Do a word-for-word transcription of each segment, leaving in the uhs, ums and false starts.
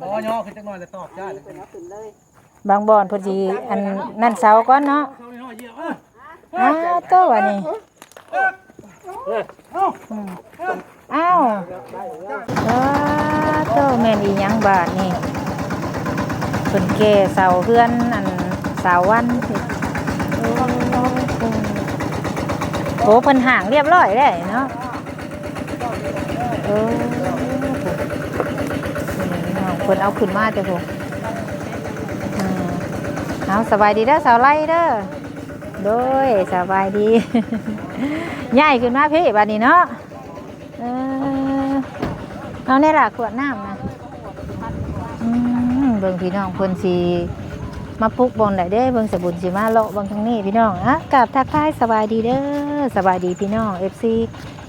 บ่ย่อขึ้นจักหน่อยแล้วตอกจ้าเลย บางบ่อนเพิ่นสิอันนั่นเสาก่อนเนาะ อ้าวโตอันนี้ อืม อ้าว อ้าวโตแม่นอีหยังบาดนี่ เพิ่นแก่เสาเฮือนอันสาววัน โอ้ โอ้ เพิ่นห้างเรียบร้อยแล้วเนาะ เออ เพิ่นเอาขึ้นมาแต่พุ้น อ่า เอาสบายดีเด้อสาวไลเด้อ โดยสบายดี ย้ายขึ้นมาพี้บัดนี้เนาะ เออ เอาแน่ล่ะขวดน้ำนะ อืม เบิ่งพี่น้องเพิ่นสิมาปลุกบ่อนใดเด้ เบิ่งสาวบุญสิมาเลาะเบิ่งทางนี้พี่น้อง อ่ะ กราบทักทายสบายดีเด้อ สบายดีพี่น้อง เอฟซี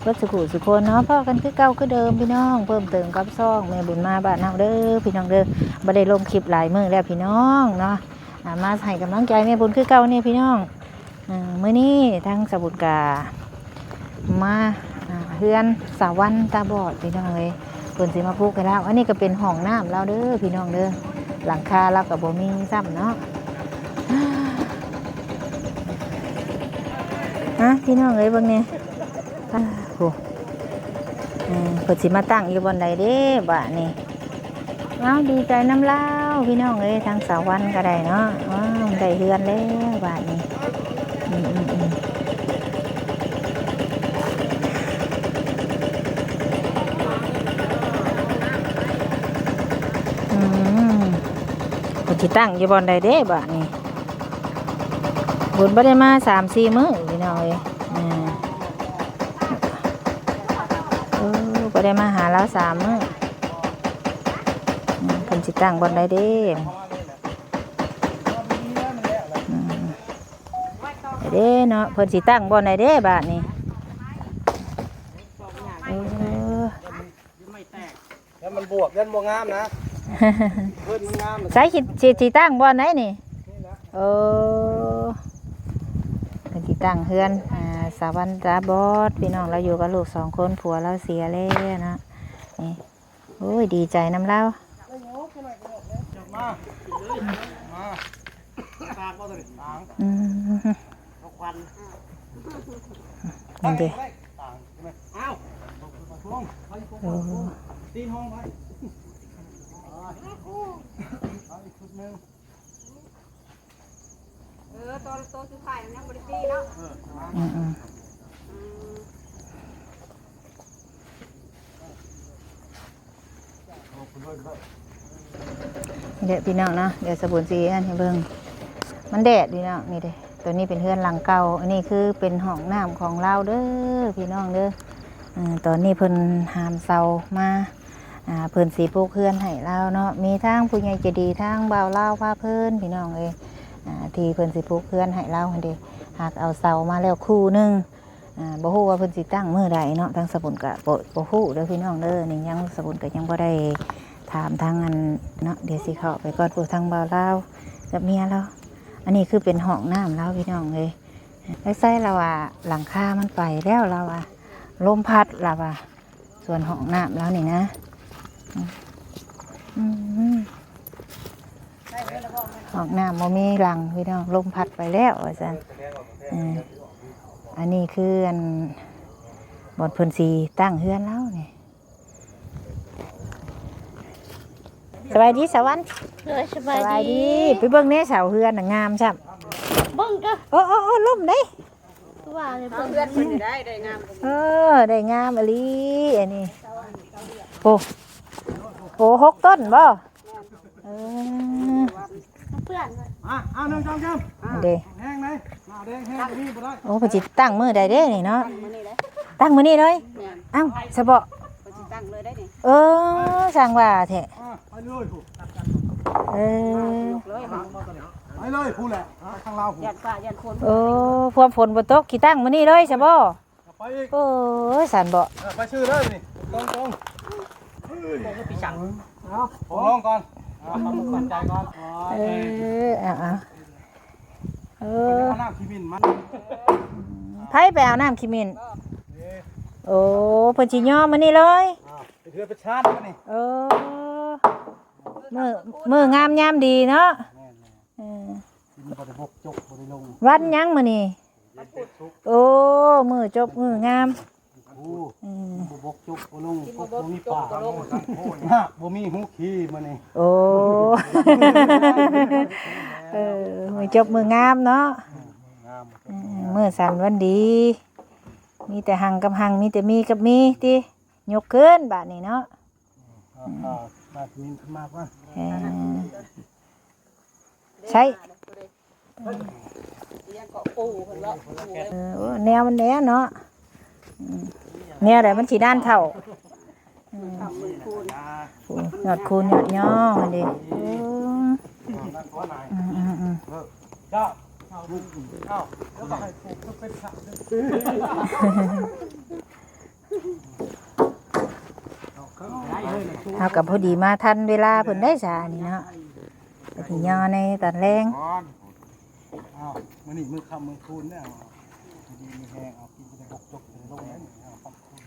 เบิดสุขุสุคนเนาะ พ้อกันคือเก่าคือเดิมพี่น้อง เพิ่มเติมกับซ่องแม่บุญมาบ้านเฮาเด้อพี่น้องเด้อ บ่ได้ลงคลิปหลายมื้อแล้วพี่น้องเนาะ อ่า มาให้กำลังใจแม่บุญคือเก่าเนี่ยพี่น้อง อ่า มื้อนี้ทางสาวบุญกะมา อ่า เฮือนสาววันตาบอดพี่น้องเอ้ย เพิ่นสิมาปลุกให้ลาว อันนี้ก็เป็นห้องน้ำลาวเด้อพี่น้องเด้อ หลังคาลาวก็บ่มีซ้ำเนาะ ฮะ พี่น้องเอ้ย เบิ่งแหน่ อ้า โห เออ เพิ่นสิมาตั้งอยู่บ่อนใดเด้บาดนี้ เอ้า ดีใจนำลาวพี่น้องเอ้ย ทางสาววันก็ได้เนาะ อ้าว ได้เฮือนแล้วบาดนี้ อืม อืม อืม อืม เพิ่นสิตั้งอยู่บ่อนใดเด้บาดนี้ บุญบ่ได้มาสามสี่มื้อพี่น้องเอ้ย อ่า เออ บ่ได้มาหาลาวสามมื้อ อืม เพิ่นสิตั้งบ่อนใดเด้ อืม เด้เนาะ เพิ่นสิตั้งบ่อนใดเด้บาดนี้ เออ แล้วมันบวก แล้วมันบ่งามนะ เพิ่นมันงาม ใส่สิ สิ สิตั้งบ่อนใดนี่ นี่นะ เออ เพิ่นสิตั้งเฮือน อ่า สาววันตาบอด พี่น้องลาวอยู่กับลูกสองคน ผัวลาวเสียแล้วเนาะ นี่ โอ้ย ดีใจนำลาว มา มา ตากบ่ตัวนี้ ตาก อืม เอาควัน นั่นเด้ ตากใช่ไหม อ้าว ลง เออ ตีห้องไว้ เอาอีกชุดหนึ่ง เออ ตัว ตัวสุดท้ายมันยังบ่ได้ตีเนาะ อืม อืม อืม นี่เด้อพี่น้องเนาะ เดี๋ยวสาวบุญสิอันให้เบิ่ง มันแดดพี่น้อง นี่เด้ ตัวนี้เป็นเฮือนหลังเก่า อันนี้คือเป็นห้องน้ำของลาวเด้อพี่น้องเด้อ อ่า ตอนนี้เพิ่นหามเสามา อ่า เพิ่นสิปลูกเฮือนให้ลาวเนาะ มีทางผู้ใหญ่ใจดี ทางบ่าวลาวพาเพลินพี่น้องเอ้ย อ่า ที่เพิ่นสิปลูกเฮือนให้ลาวหั่นเด้ หากเอาเสามาแล้วคู่หนึ่ง อ่า บ่ฮู้ว่าเพิ่นสิตั้งมื้อใดเนาะ ทางสาวบุญก็บ่ บ่ฮู้เด้อพี่น้องเด้อ นี่ยังสาวบุญก็ยังบ่ได้ถามทางอันเนาะ เดี๋ยวสิเข้าไปก่อน ผู้ทางบ่าวลาวกับเมียลาว อันนี้คือเป็นห้องน้ำลาวพี่น้องเอ้ย แล้วใส่ลาวว่าหลังคามันไปแล้วลาวว่า ลมพัดลาวว่า ส่วนห้องน้ำลาวนี่นะ อืม อืม ห้องน้ำบ่มีหลังพี่น้อง ลมพัดไปแล้วว่าซั่น เออ อันนี้คืออัน บ่อนเพิ่นสิตั้งเฮือนลาวนี่ สบายดีสาววัน เออ สบายดี สบายดี ไปเบิ่งแหน่เสาเฮือนน่ะงามซ้ำ เบิ่งก็ โอ้ โอ้ โอ้ ล้มเด้ คือว่าเลย เอา เบิ่ง เฮือนเพิ่นนี่ได้ ได้งามกว่าหมู่ เออ ได้งามอีหลีอันนี้ โอ้ โอ้ หกต้นบ่ เออ เปื้อนเลย มา เอา หนึ่ง สอง สาม อันเด้ แห้งไหน หน้าแดงแห้งนี่บ่ได้ โอ้ เพิ่นสิตั้งมื้อใดเด้นี่เนาะ ตั้งมื้อนี้เลย ตั้งมื้อนี้เลย แม่น เอ้า สะเบาะ เพิ่นสิตั้งเลยได้นี่ เออ สร้างว่าแท้ อ่ะ ไปเลยผู้ เออ เลย ไปเลยผู้แหละ อ่ะ ทางลาวผู้ ย่านฟ้าย่านฝน เออ ความฝนบ่ตก สิตั้งมื้อนี้เลย สะเบาะ ไปอีก โอ้ย สั่นบ่ เออ ไปชื่อเลยนี่ ตรงๆ เฮ้ย ผมก็ปีสั่ง เอา ผมลองก่อน เอา ผมมั่นใจก่อน เออ เอา เอา เออ เอาน้ำขี้มินมา ไผไปเอาน้ำขี้มิน เอ๊ะ โอ้ เพิ่นสิย่อมื้อนี้เลย อ่า ไปเทือไปชาร์จมานี่ เออ มื้อมื้องามยามดีเนาะ แม่นๆ เออ สิบ่ได้บกจกบ่ได้ลง วันหยังมื้อนี้ วันพุธ โอ้ มื้อจบมื้องาม โอ้ อืม บ่บกจกบ่ลง บ่บกจกบ่ลง กบบ่มีปลา โอ้ย ฮะ บ่มีหูขี้มื้อนี้ โอ้ เออ มื้อจบมื้องามเนาะ งาม เออ มื้อสันวันดี มีแต่หังกับหัง มีแต่มีกับมีติ ยกขึ้นบาดนี้เนาะ เอา เอา มากินมากวะ เออ ใช่ เลี้ยงเกาะปูเพิ่นเนาะ เออ โอ้ แนวมันแน่เนาะ อืม แนวใดมันสิด้านเท่า อืม โอ้ ยอดคูณยอดย่อมันดิ อืม อืม อืม อืม เจ้า เอ้า แล้วก็ให้ปลูกก็เป็นผัก เฮาก็พอดีมาทันเวลาเพิ่นได้ซะนี่เนาะ ไปที่ย่อในตอนแลง อ้าว มื้อนี้มื้อค่ำมื้อคืนเนี่ย เอา ดีมีแฮง เอา กินไปได้หกจกเลยลงเลย เอา ค่ำคืน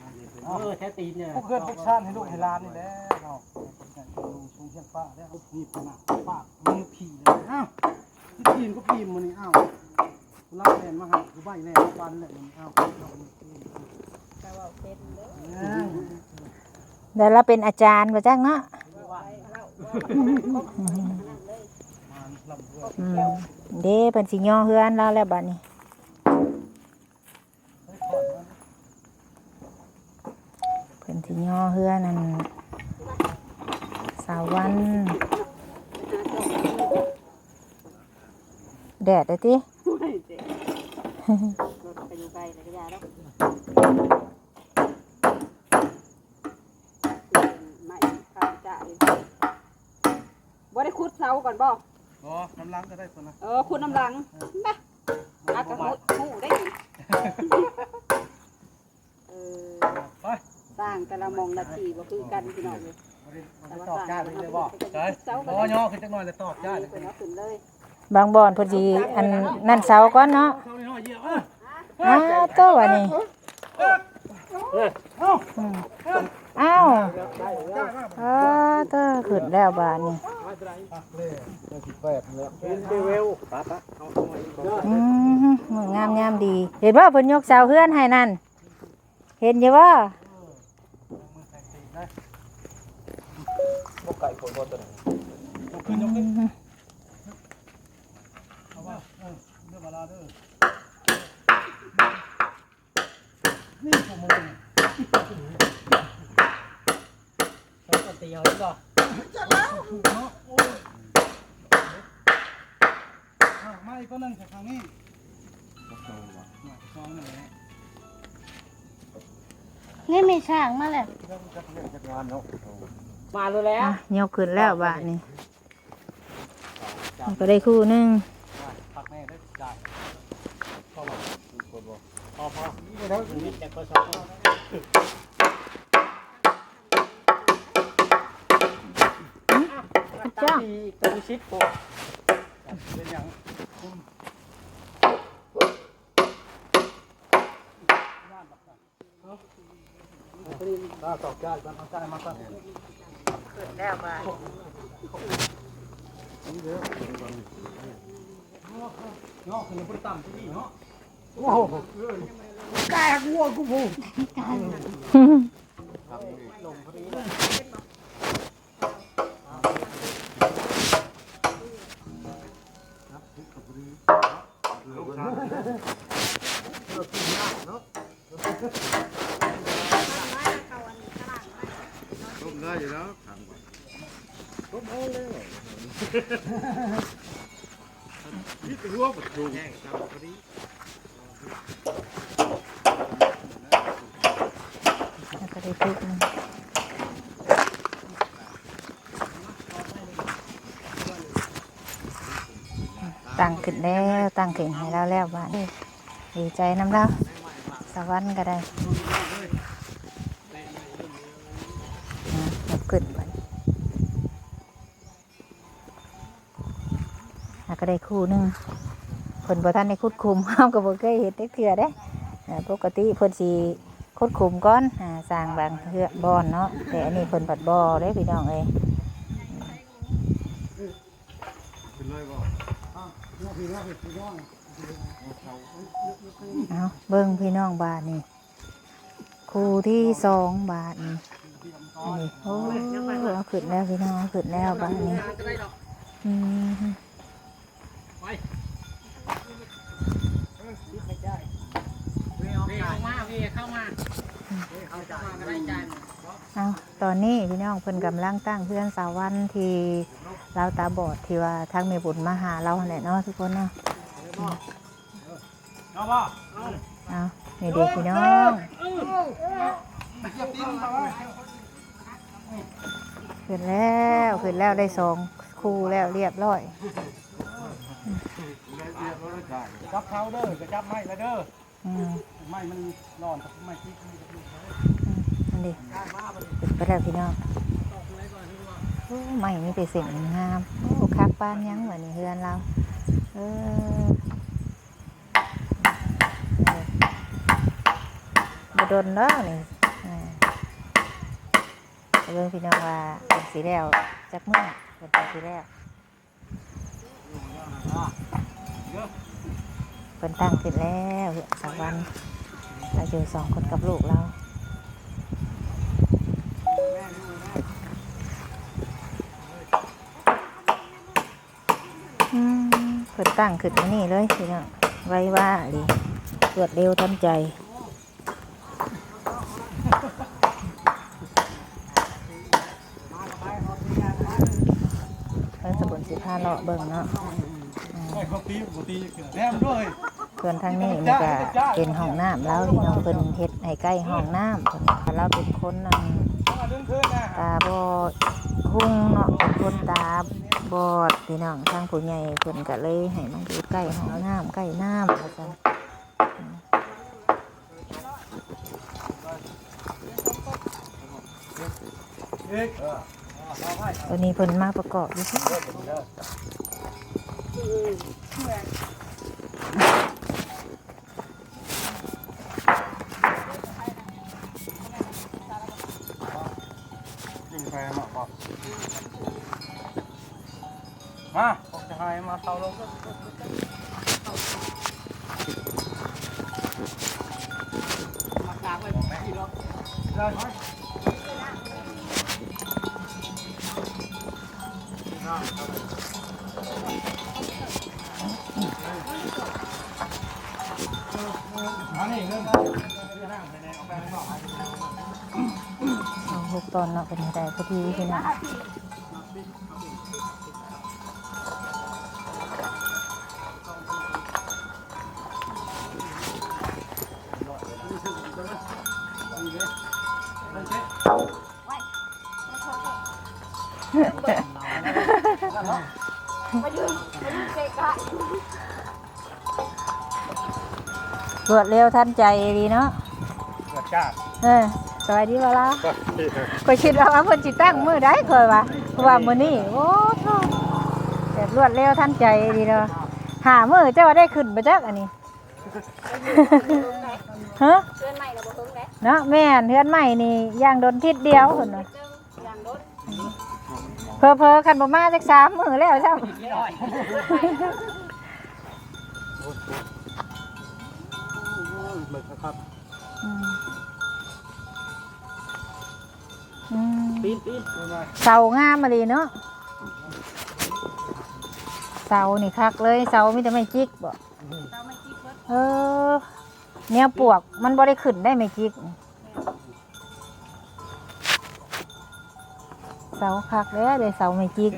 เอา เออ แท้ตีนเนี่ย พวกเพื่อนพวกชาติให้ลูกให้หลานนี่แหละ เอา ไปกันกันลงช่วงเที่ยงป้าแล้ว นี่ขนาดป้า มือผีเลย อ้าว ที่ทีมก็พีมมื้อนี้ อ้าว ลาวแล่นมาหา คือใบ้แล่นมาปันแหละมัน อ้าว แต่ว่าเป็นเด้อ เดี๋ยวเราเป็นอาจารย์บ่จักเนาะ อืม เด้ เพิ่นสิย่อเฮือนเราแล้วบัดนี้ เพิ่นสิย่อเฮือนนั่น สาววัน แดดเด้อติ โอ้ยเจ๊ รถก็อยู่ไกลเลยก็อย่าดอก ไม่ข้าพเจ้าเอง บ่ได้ขุดเสาก่อนบ่ อ๋อ น้ำล้างก็ได้คนนะ เออ ขุดน้ำล้าง เออ นะ อ่ะ ก็หู หูได้อีก เออ ไป สร้างแต่ละหม่องละที่บ่คือกันพี่น้องเอ้ย บ่ได้ บ่ได้ตอกจ้าเลยบ่ แต่ว่าสร้างแต่ละหม่อง ใช่ เสาก็ บ่ ได้ ย่อขึ้นจักหน่อยแล้วตอกจ้า อันนี้เพิ่นเอาขึ้นเลย บางบ่อนเพิ่นสิอันนั่นเสาก่อนเนาะ เสาน้อยๆเหยียบ อ่ะ อ้าว โตอันนี้ เออ เอ้า อืม อ้าว เออ โต ขึ้นแล้วบาดนี้ พักเลย เดือนสิบแปดแล้ว เป็นเวล ปะปะ เอา เอาอีก อืม มื้องามยามดี เห็นบ่ เพิ่นยกเสาเฮือนให้นั่น เห็นอยู่บ่ บ่ไกลโพดบ่ตัวนั้น ยกขึ้น ยกขึ้น อืม เอาว่า เออ เรื่องเวลาเด้อ นี่ผมมาเลย เขาก็ตีเอาดีกว่า จักแล้ว เนาะ โอ้ย อ่ะ มาอีกคนหนึ่งจากทางนี้ มาอีกคนหนึ่งนะ นี่มีช้างมาแล้ว เรื่องจักเรื่องจักงานเนาะ มาแล้ว อ่ะ ยกขึ้นแล้วบาดนี้ มันก็ได้คู่หนึ่ง ผักแม่ได้จ่าย พอบ่ พอ พอ แต่ก็สอง จ้า ตัวสิบ เป็นหยัง ตอกจ่ายก่อน เอาจ่ายมาก่อน ขึ้นแล้วบาด นี่เด้อ เนาะ ขึ้นไปต่ำที่นี่เนาะ โอ้โห แตกหัวกูพูด ต้มได้อยู่แล้ว ต้มเอาเลย นี่เป็นหัวปลาทู แล้วก็ได้พริกหนึ่ง ตั้งขึ้นแล้ว ตั้งขึ้นให้เราแล้วบาดนี้ ดีใจนำเรา สวรรค์ก็ได้ อ่ะ ยกขึ้นไป หาก็ได้คู่หนึ่ง เพิ่นบ่ทันได้ขุดขุม เฮาก็บ่เคยเฮ็ดจักเทื่อเด้ เอ่อ ปกติเพิ่นสิขุดขุมก่อน อ่า สร้างบางเทื่อบ่อนเนาะ แต่อันนี้เพิ่นผัดบ่อเด้พี่น้องเอ้ย เอาเบิ่งพี่น้องบาดนี่ คู่ที่สองบาดนี่ นี่ โอ้ เอาขึ้นแล้วพี่น้อง เอาขึ้นแล้วบาดนี่ อืม เอา ตอนนี้พี่น้องเพิ่นกำลังตั้งเฮือนสาววันที่ลาวตาบอดที่ว่าทางแม่บุญมาหาเราหั่นแหละเนาะทุกคนเนาะ เอาบ่ เอา นี่เด้อพี่น้อง ขึ้นแล้ว ขึ้นแล้ว ได้สองคู่แล้วเรียบร้อย จับเขาเด้อ จะจับไม้แล้วเด้อ อืม ไม้มันร้อน ไม้ที่ อืม นั่นดิ ขึ้นไปแล้วพี่น้อง โอ้ ไม้มีแต่เส้นงาม โอ้ คักปานหยังวะนี่เฮือนเรา เออ บ่ดนดอกนี่ อ่า เบิ่งพี่น้องว่าเพิ่นสิแล้วจักมื้อ เพิ่นจั่งสิแล้ว เพิ่นตั้งขึ้นแล้ว สาววัน เราอยู่สองคนกับลูกเรา อืม เพิ่นตั้งขึ้นมานี่เลยพี่น้อง ไวว่าอีหลี รวดเร็วทันใจ เพิ่นสกุลสิพาเลาะเบิ่งเนาะ อืม ได้ครบปีปกติแนมด้วย ส่วนทางนี้นี่ก็เป็นห้องน้ำลาวพี่น้อง เพิ่นเฮ็ดให้ใกล้ห้องน้ำ เพิ่นว่าลาวเป็นคนนั่น ตาบ่ฮุ่งเนาะ เป็นคนตาบอดพี่น้อง ทางผู้ใหญ่เพิ่นก็เลยให้มาอยู่ใกล้ห้องน้ำ ใกล้น้ำว่าซั่น ตัวนี้เพิ่นมาประกอบอยู่ กินไปเนาะบ่ มา ผมจะให้มาเตาลง มากางไว้ผมไม่กินหรอก เอาหกตอนเนาะ เป็นไงได้พอดีพี่น้อง มายืน มายืนเกะกะ รวดเร็วทันใจดีเนาะ รวดจ้า เออ สวัสดีบ่าวลาว สวัสดีครับ ข้อยคิดว่า ว่าเพิ่นสิตั้งมื้อใดข้อยว่า เพราะว่ามื้อนี้ โอ้โธ่ แบบรวดเร็วทันใจดีเนาะ ห้ามื้อเจ้าได้ขึ้นบ่จักอันนี้ ฮะ เฮือนใหม่น่ะบ่เฮิงแล้ว เนาะ แม่น เฮือนใหม่นี่ย่างดนทิศเดียวพุ่นน่ะ ย่างดน เผลอๆ คันบ่มาจักสามมื้อแล้วซ้ำ เบิ่งครับ อืม อืม ปีน ปีน เสางามอีหลีเนาะ เสานี่คักเลย เสามีแต่ไม้จิกบ่ เออ แนวปวกมันบ่ได้ขึ้นได้ไม้จิก เสาคักแล้วได้เสาไม้จิก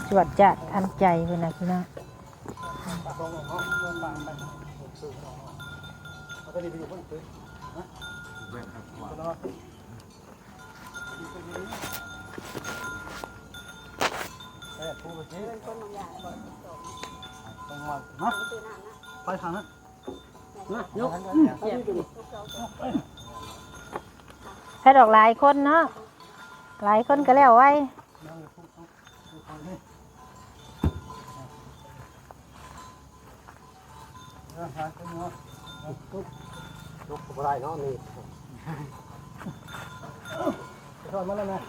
จวดจ้าดทันใจเพิ่นน่ะพี่น้อง ไปทางนั้น นะ ยก ถ้าดอกหลายคนเนาะ หลายคนก็แล้วไว ยกก็บ่ได้เนาะ นี่ ไปทอดมาแล้วนะ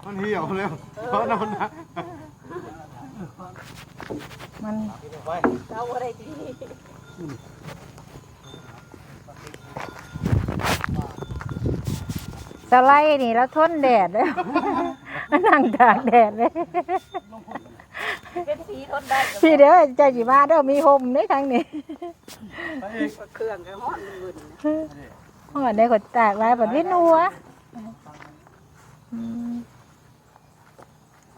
มันเหี่ยวแล้ว เพราะน้ำหนัก มัน เอาอะไรดี สไลด์นี่แล้วทนแดดเลย นั่งตากแดดเลย เป็นสีทนได้ พี่เด้อเจ้าสิมาเด้อมีห่มในทางนี้ เครื่องก็ฮ้อนมึน ห่อนได้ขดตากลายบัดวินหัวอืม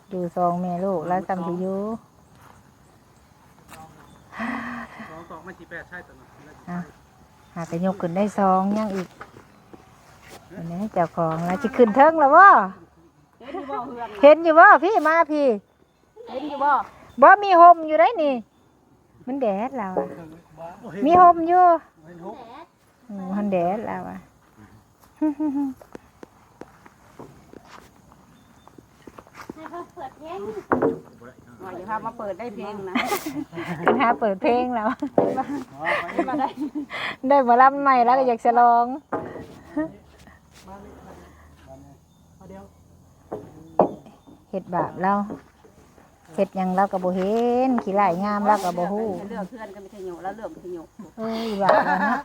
อยู่สองแม่ลูกแล้วซ้ำสิอยู่ สองสองไม่สี่แปดใช่ตัวนั้น อ่ะ หากระยกขึ้นได้สองยังอีกเห็นไหมเจ้าของแล้วจะขึ้นเทิงแล้วบ่ เห็นอยู่บ่เฮือน เห็นอยู่บ่พี่มาพี่ เห็นอยู่บ่ บ่มีห่มอยู่ได้นี่ มันแดดแล้วอะมีห่มอยู่อืมมันแดดแล้วอะ ว่าอย่าพามาเปิดได้เพลงนะ เป็นหาเปิดเพลงแล้ว มาได้ ได้หมอลำใหม่แล้วก็อยากฉลองเฮ็ดบาปแล้วเฮ็ดหยังแล้วก็บ่เห็นขี้ร้ายงามแล้วก็บ่ฮู้ เลือกเพื่อนก็ไม่ใช่โยแล้วเลือกไม่ใช่โย เอ้ยบาปแล้วเนาะ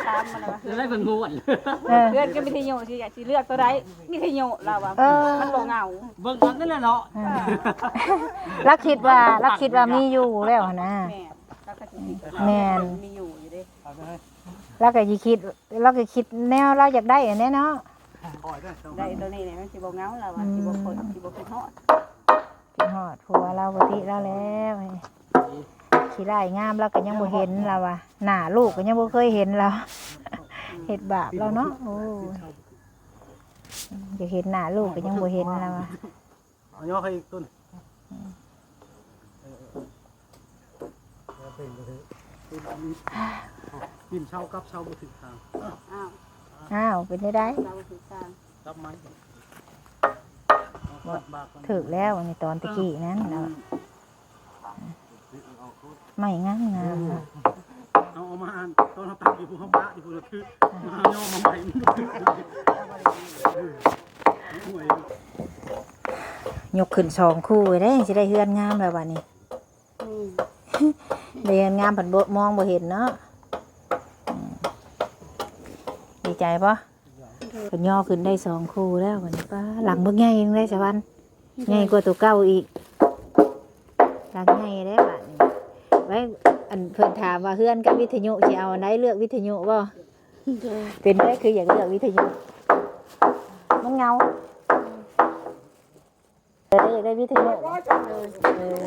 ตามมาแล้ว จะได้เป็นงวด เออ เพื่อนก็ไม่ใช่โยสิอยากสิเลือกตัวใดไม่ใช่โยเราอ่ะ เออ มันบ่เหงา เบิ่งกันนั่นแหละเนาะ เออแล้วคิดว่าแล้วคิดว่ามีอยู่แล้วนะ แม่แล้วก็สิ แม่น มีอยู่อยู่เด้ แล้วก็สิคิดแล้วก็คิดแนวเราอยากได้อันนี้เนาะ ได้ตัวนี้เนี่ยมันสิบ่เหงาเราอ่ะสิบ่คนสิบ่คิดฮอด คิดฮอดผัวเราปกติแล้วแล้วขี้ร้ายงามเราก็ยังบ่เห็นเราอะหน้าลูกก็ยังบ่เคยเห็นเราเฮ็ดบาปเราเนาะโอ้ยอยากเห็นหน้าลูกก็ยังบ่เห็นเราอะ เอาย่อให้อีกต้นปิ่นเช้ากับเช้าบ่ถึงทาง อ้าว อ้าวเป็นได้ได้ เราถือตาง รับไม้ ถือแล้วอันนี้ตอนตะกี้นั้นเราไม่งามงาม เอาเอามาอ่านต้นเราตัดอยู่ภูเขาปะอยู่ภูเราคือมาย่อมาใหม่ ยกขึ้นสองคู่เลยได้สิได้เฮือนงามแล้ววันนี้ อืม ได้เฮือนงามผันบ่มองบ่เห็นเนาะอืมดีใจปะก็ย่อขึ้นได้สองคู่แล้ววันนี้ป้าหลังเบิ่งใหญ่ยังได้สวรรค์ใหญ่กว่าตัวเก่าอีกหลังใหญ่ได้บัดนี้ไว้อันเพิ่นถามว่าเฮือนกับวิทยุสิเอาอันใดเลือกวิทยุบ่เป็นได้คืออยากเลือกวิทยุมันเหงา เอออยากได้วิทยุบ่เออ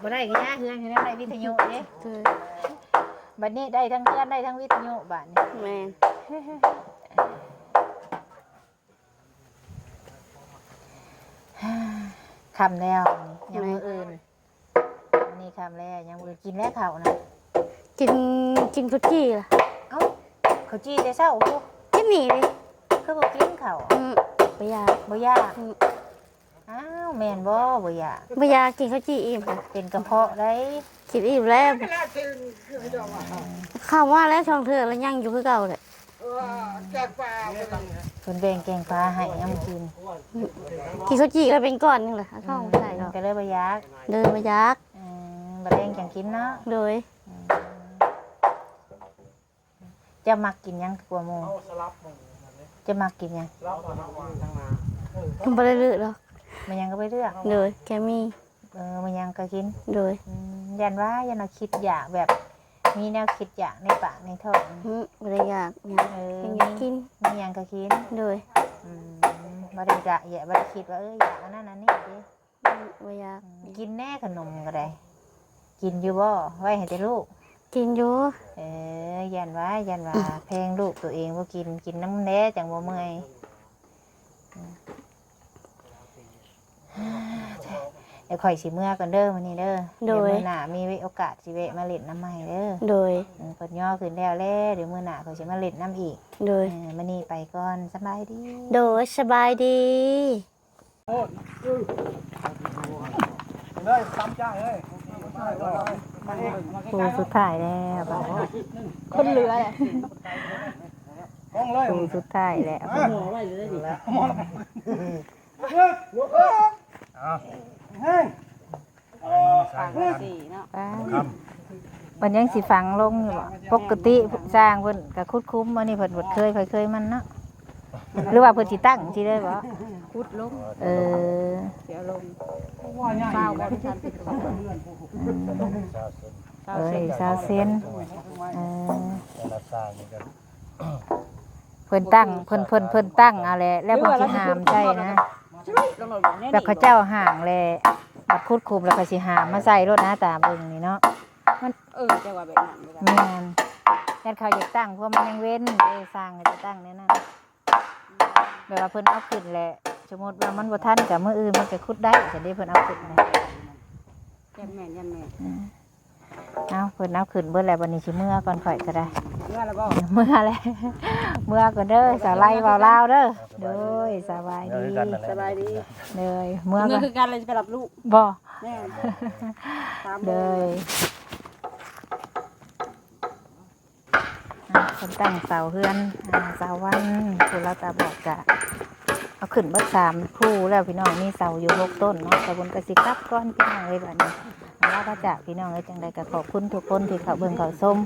บ่ได้ก็ย่าเฮือนให้ได้วิทยุเด้บัดนี้ได้ทั้งเฮือนได้ทั้งวิทยุบัดนี้ แม่น ค่ำแล้วยังมื้ออื่นนี่ค่ำแล้วยังมื้ออื่นกินแล้วข้าวนะ กินกินข้าวจี่ล่ะ เอ้าข้าวจี่แต่เช้าพุ้น กินนี่ดิ คือบ่กินข้าว อืมบ่อยาก บ่อยาก อืม อ้าวแม่นบ่บ่อยาก บ่อยากกินข้าวจี่อิ่ม เป็นกระเพาะได้ กินอิ่มแล้วเข้ามาแล้วช่องเทื่อแล้วยังอยู่คือเก่าเลย เพิ่นแบ่งแกงปลาให้ยามมื้อคืน กินข้าวจี่ก็เป็นก้อนนึงเลยเอาช่องใส่ อืม เนาะ ก็เลยบ่อยาก เดินบ่อยาก อืมบ่แลงจังกินเนาะ โดย อืมเจ้ามักกินหยังกว่าหมู่เจ้ามักกินหยัง มันบ่ได้เลือกหรอก มันหยังก็ไปเลือก โดยแกมี เออมันหยังก็กิน โดย อืมย่านว่าย่านว่าคิดอยากแบบ มีแนวคิดอยากในปากในท้อง อืมบ่ได้อยากหยัง เออ ยังอยากกิน มีหยังก็กิน โดย อืมบ่ได้อยากอย่าบ่ได้คิดว่าเอออยากอันนั้นอันนี้เด้ อืมบ่อยาก อืมกินแน่ขนมก็ได้ กินอยู่บ่ไว้ให้แต่ลูก กินอยู่ เออย่านว่าย่านว่าแพงลูกตัวเองบ่กินกินนำแน่จังบ่เมื่อย เดี๋ยวข่อยสิเมือก่อนเด้อมื้อนี้เด้อ โดย เดี๋ยวมื้อหน้ามีโอกาสสิแวะมาเล่นนำใหม่เด้อ โดย อืมเพิ่นย่อขึ้นแล้วแหละเดี๋ยวมื้อหน้าข่อยสิมาเล่นนำอีก โดย เออมื้อนี้ไปก่อนสำบายดี โดยสบายดี เลยตำจ้าเลย คู่สุดท้ายแล้วบัดนี้ คนเหลือแหละ คู่สุดท้ายแล้ว สี่เนาะ ป้า เพิ่นยังสิฝังลงอยู่บ่ ปกติสร้างเพิ่นก็ขุดคุ้ม อันนี้เพิ่นบ่เคย ไผเคยมันเนาะ หรือว่าเพิ่นสิตั้งสิเลยบ่ ขุดลง เออ เสียลงเศร้าบ่ทันเป็นตัว เอ้ย ซาวเซน เออ เพิ่นตั้ง เพิ่น เพิ่น เพิ่นตั้งเอาแหละ แล้วเพิ่นสิหามใส่นะ ลงลงแน่ แบบเขาเจ้าห่างแหละ บัดขุดคุมแล้วเขาสิหามมาใส่รถนะ ตามเบิ่งนี่เนาะ เออจะว่าแบบนั้น แม่น ยันเขาอยากตั้ง เพราะมันยังเว้นเด้ สร้างก็จะตั้งแนวนั้น แบบว่าเพิ่นเอาขึ้นแหละ สมมุติว่ามันบ่ทันก็มื้ออื่นมันก็ขุดได้ ซั่นเด้ เพิ่นเอาขึ้นนะ ยันแม่นยันแม่น อืม เอา เพิ่นเอาขึ้นเบิดแล้ว บัดนี้สิเมือก่อน ข่อยก็ได้ เมื่อแล้วบ่ เมือแล้ว เมือก่อนเด้อ สาวไลเว้าลาวเด้อ โดย สบายดี สบายดี โดย เมือ เมื่ ก่ อ อน คือการเลยจะไปรับลูก บ่ แม่สามโม โด ง ย อ่ะ เพิ่นตั้งเสาเฮือน อ่า เสาวัน ผู้ลาวตาบอดกะ เอาขึ้นเบิดสามคู่แล้วพี่น้อง มีเสาอยู่หกต้นเนาะ สาวบุญก็สิกลับก่อนพี่น้องเอ้ย บัดนี้ ลาพระจากพี่น้องเอ้ย จังใดก็ขอบคุณทุกคนที่เข้าเบิ่งเข้าชม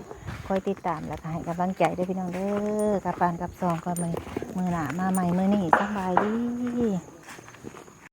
คอยติดตามแล้วก็ให้กำลังใจเด้อพี่น้องเด้อ กลับบ้านกลับซองก่อน มื้อ มื้อหน้ามาใหม่ มื้อนี้สำบายดี